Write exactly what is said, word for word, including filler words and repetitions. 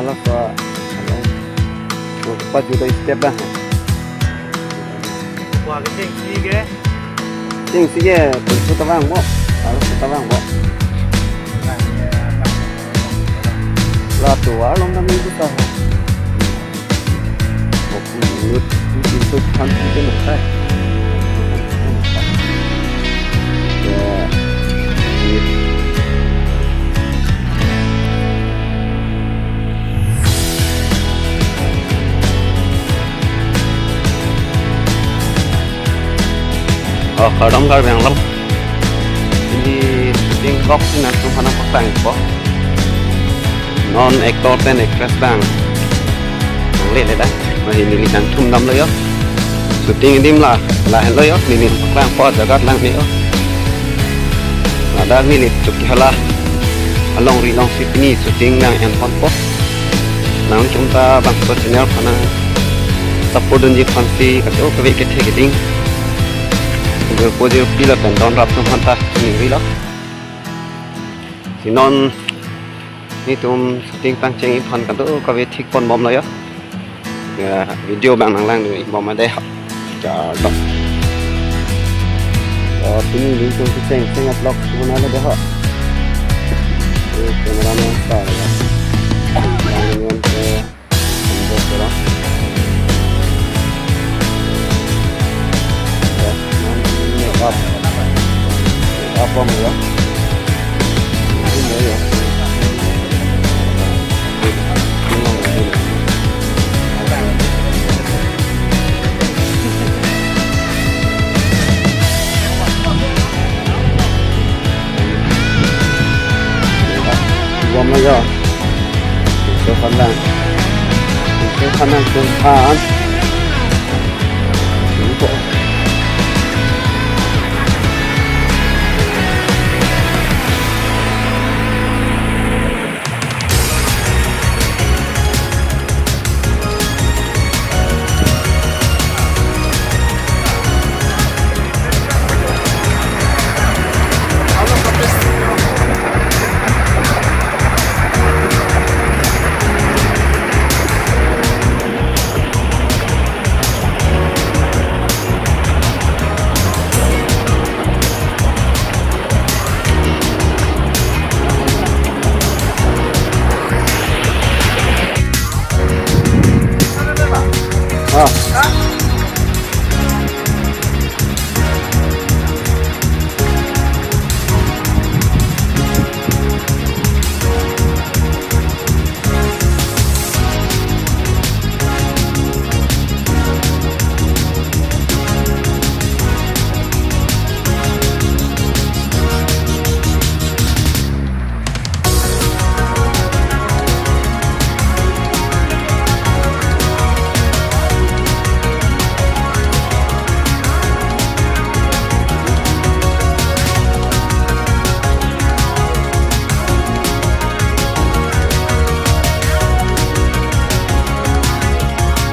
Laso, ano, pajutlo step dah. Wah, kechengsi ke? Chengsi ke, pinso ta vangpo, arloso ta vangpo. Latum arlo ta minggu ta. Oku minut, pinso than si ke nangkai. Ya. Oh, kardom Karbi Anglong. Pini shooting vlog si nangtum aphan nangpaklangpo. Non actor pen actress abang nanglele dai. Wah, neli nangtum damlo yo. Shooting adim la, lahenlo yo. Neli nangpaklangpo, jagat lang ni yo. Ladak neli Chokihola alongri alongsi pini shooting nang-enponpo. Nangtum ta bangso channel aphan nang support dunji aphansi kadokave kethe keding, jirpo jirpi lapen donrap atum aphan ta ningrilo. Si non nelitum shooting pangcheng aphan kadokave thikponbomlo yo. Ya, video abang nanglangdun-ik bom ade ha. Kardom. Oh, pini nelitum kecheng cheng vlog si mena lo de ha. Eh, cameraman ta ya. Cameraman ke, ke orang. Ya, make up. Make up bom ya. Bom ya. Pinso than lang. Pinso than lang, pinso than. Pinso.